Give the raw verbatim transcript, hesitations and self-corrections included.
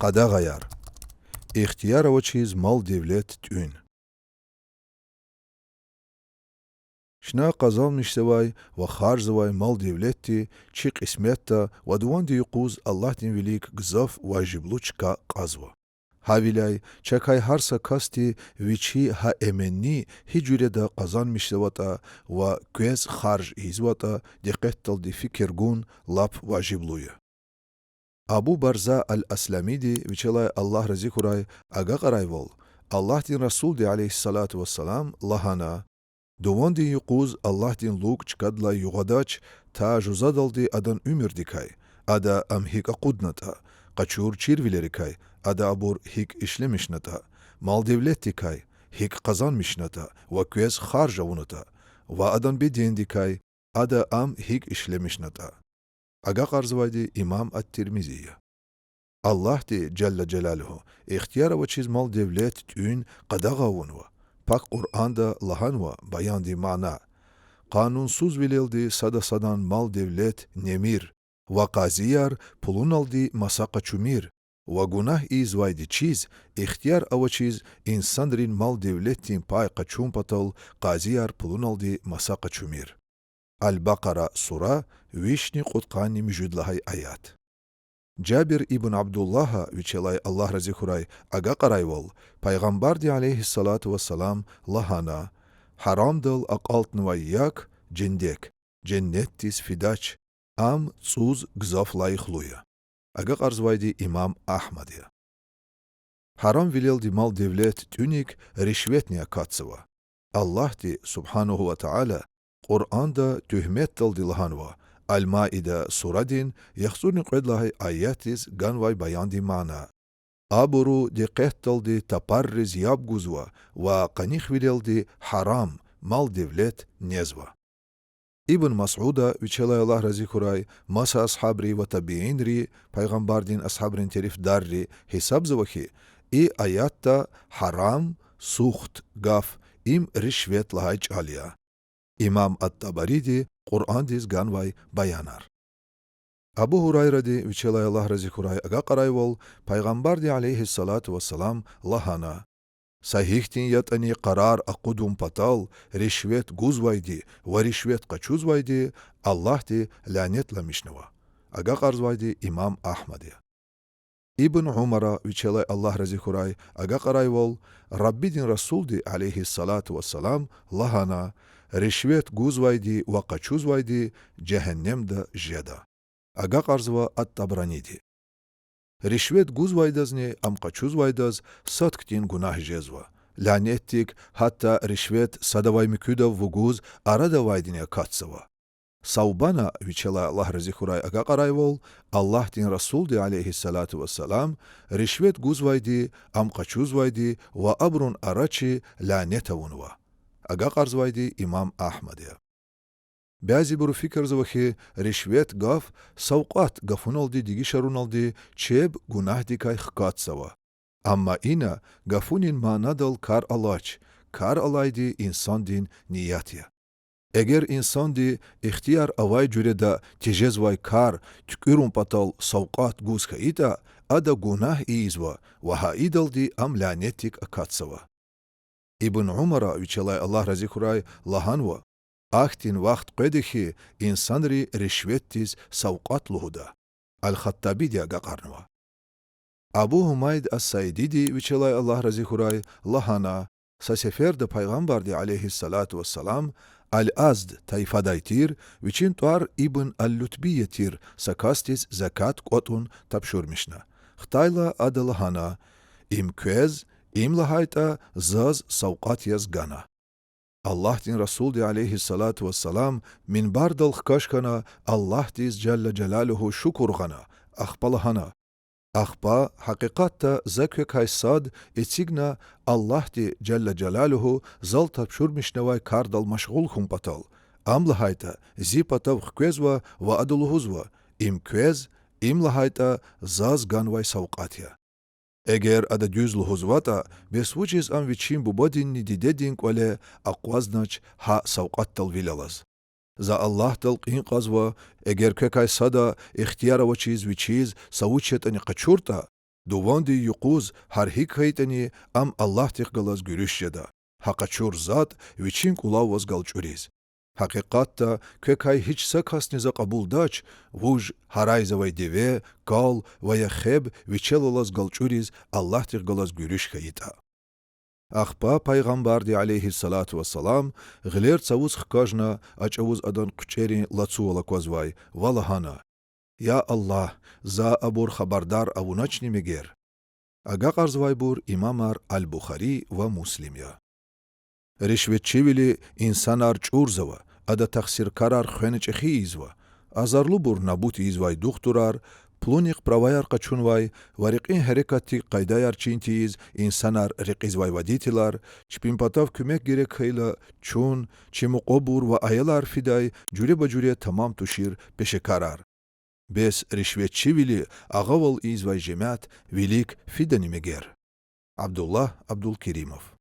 Къадагъаяр. Ихтияр авачиз мал-девлет тӀуьн. Чна къазанмишзавай ва харжзавай мал-девлетди чи кьисметда ва дувандин юкъуз Аллагьдин вилик гзаф важиблу чка кьазва. Гьавиляй чакай гьар са касди вичи гьа эменни гьи жуьреда къазанмишзаватӀа ва квез харж ийизватӀа дикъетдалди фикир гун лап важиблу я. Абу Барза ал-Асламиди, вичелай Аллагь рази хьурай, агакьарайвал, Аллагьдин Расулди, عليه الصلاة والسلام, лагьана: Дувандин юкъуз Аллагьдин лукӀ чкадилай югъвадач та жузадалди адан уьмуьрдикай, ада ам гьикӀ акъуднатӀа, къачур чирвилерикай, ада абур гьикӀ ишлемишнатӀа, мал-девлетдикай, гьикӀ къазанмишнатӀа ва квез харж авунатӀа, ва адан бедендикай, ада ам гьикӀ ишлемишнатӀа. Агакьарзавайди имам ат-Тирмизи я. Аллагьди, جل جلاله, ихтияр авачиз мал-девлет тӀуьн къадагъа авунва. Пак Къуръанда лагьанва баяндин мана: Къанунсузвилелди сада садан мал-девлет немир, ва къазияр пулуналди маса къачумир, ва гунагь ийизвайди чиз, ихтияр авачиз инсанрин мал-девлетдин пай къачун патал къазияр пулуналди маса къачумир. Ал-Бакъара сура, вишни кьудкъанни муьжуьд лагьай аят. Жабир ибн Абдуллагьа, вичелай Аллагь рази хьурай, агакьарайвал, Пайгъамбарди, عليه الصلاة والسلام, лагьана: Гьарамдал акьалтнавай як, жендек, женнетдиз фидач, ам цӀуз гзаф лайихлу я. Агакьарзавайди имам Агьмад я. Гьарамвилелди мал-девлет тӀуьник ришветни акатзава. Аллагьди, سبحانه وتعالى, Къуръанда туьгьметдалди лагьанва, Ал-Маида сурадин яхцӀурни кьвед лагьай аятдиз ганвай баяндин мана: Абуру дикъетдалди тапарриз яб гузва ва къанихвилелди гьарам мал-девлет незва. Ибн Масуда, вичелай Аллагь рази хьурай, маса асгьабри ва табиинри, Пайгъамбардин асгьабрин терефдарри, гьисабзава хьи, и аятда гьарам, сухт гаф, им ришвет лагьай чӀал я. Имам ат-Табариди Къуръандиз ганвай баянар. Абу Гьурайради, вичелай Аллагь рази хьурай, агакьарайвал, Пайгъамбарди, عليه الصلاة والسلام, лагьана: Са гьихьтин ятӀани къарар акъудун патал ришвет гузвайди ва ришвет къачузвайди Аллагьди лянетламишнава. Агакьарзавайди имам Агьмад я. Ибн Умара, вичелай Аллагь рази хьурай, агакьарайвал, Раббидин Расулди, عليه الصلاة والسلام, лагьана: Ришвет гузвайди ва къачузвайди жегьеннемда жеда. Агакьарзава ат-Табраниди. Ришвет гузвайдазни ам къачузвайдаз сад хьтин гунагь жезва. Лянетдик гьатта ришвет садавай муькуьдав вугуз арада авайдини акатзава. Савбана, вичелай Аллагь рази хьурай, агакьарайвал, Аллагьдин Расулди, عليه الصلاة والسلام, ришвет гузвайди, ам къачузвайди ва абурун арачи лянет авунва. Агакьарзавайди имам Агьмад я. Бязибуру фикирзава хьи, ришвет гаф савкьват гафуналди дегишаруналди чеб гунагьдикай хкатзава. Амма ина гафунин манадал кар алач, кар алайди инсандин ният я. Эгер инсанди ихтияр авай жуьреда тежезвай кар туькӀуьрун патал савкьват гуз хьайитӀа, ада гунагь ийизва ва гьа идалди ам лянетдик акатзава. Ибн Умара, вичелай Аллагь рази хьурай, лагьанва: Ахьтин вахт къведа хьи, инсанри ришветдиз савкьват лугьуда. Ал-Хаттабиди агакьарнава. Абу Гьумайд ас-Саидиди, вичелай Аллагь рази хьурай, лагьана: Са сеферда Пайгъамбарди, عليه الصلاة والسلام, Ал-Азд тайфадай тир, вичин тӀвар Ибн ал-Лутбия тир, са касдиз закат кӀватӀун тапшурмишна. Хтайла ада лагьана: Им квез, им лагьайтӀа, заз савкьват яз гана. Аллагьдин Расулди, عليه الصلاة والسلام, минбардал хкаж хьана, Аллагьдиз, جل جلاله, шукур гъана, ахпа лагьана: Ахпа, гьакъикъатда, за квекай сад эцигна Аллагьди, جل جلاله, зал тапшурмишнавай кардал машгъул хьун патал, ам лагьайтӀа, зи патав хквезва ва ада лугьузва: Им квез, им лагьайтӀа, заз ганвай савкьват я. Эгер ада дуьз лугьузватӀа, бес вучиз ам вичин бубадинни дидедин кӀвале акъвазнач гьа савкьватдал вил алаз? За Аллагьдал кьин кьазва, эгер квекай сада ихтияр авачиз вичиз са вуч ятӀани къачуртӀа, Дувандин юкъуз гьар гьикӀ хьайитӀани, ам Аллагьдихъ галаз гуьруьш жеда, гьа къачур затӀ вичин кӀулаваз галчӀуриз. Гьакъикъатда, квекай гьич са касни за кьабулдач, вуж гьарайзавай деве, кал ва я хеб вичел алаз галчӀуриз Аллагьдихъ галаз гуьруьш хьайитӀа. Ахпа Пайгъамбарди, عليه الصلاة والسلام, гъилер цавуз хкажна, а чӀавуз адан хъуьчӀерин лацувал аквазвай, ва лагьана: Я Аллагь, за абур хабардар авуначни мегер? Агакьарзавайбур имамар Аль-Бухари ва Муслим я. Ришветчивили инсанар чӀурзава, ада тахсиркарар хвена чӀехи ийизва, азарлубур набут ийизвай духтурар, пулунихъ праваяр къачунвай ва рекьин гьерекатдик къайдаяр чин тийиз инсанар рекьизвай водителар, чпин патав куьмек герек хьайила чун, чи мукьвабур ва аялар фидай жуьреба-жуьре тамам тушир пешекарар. Бес ришветчивили агъавал ийизвай жемят вилик фидани мегер? Абдуллагь Абдулкеримов.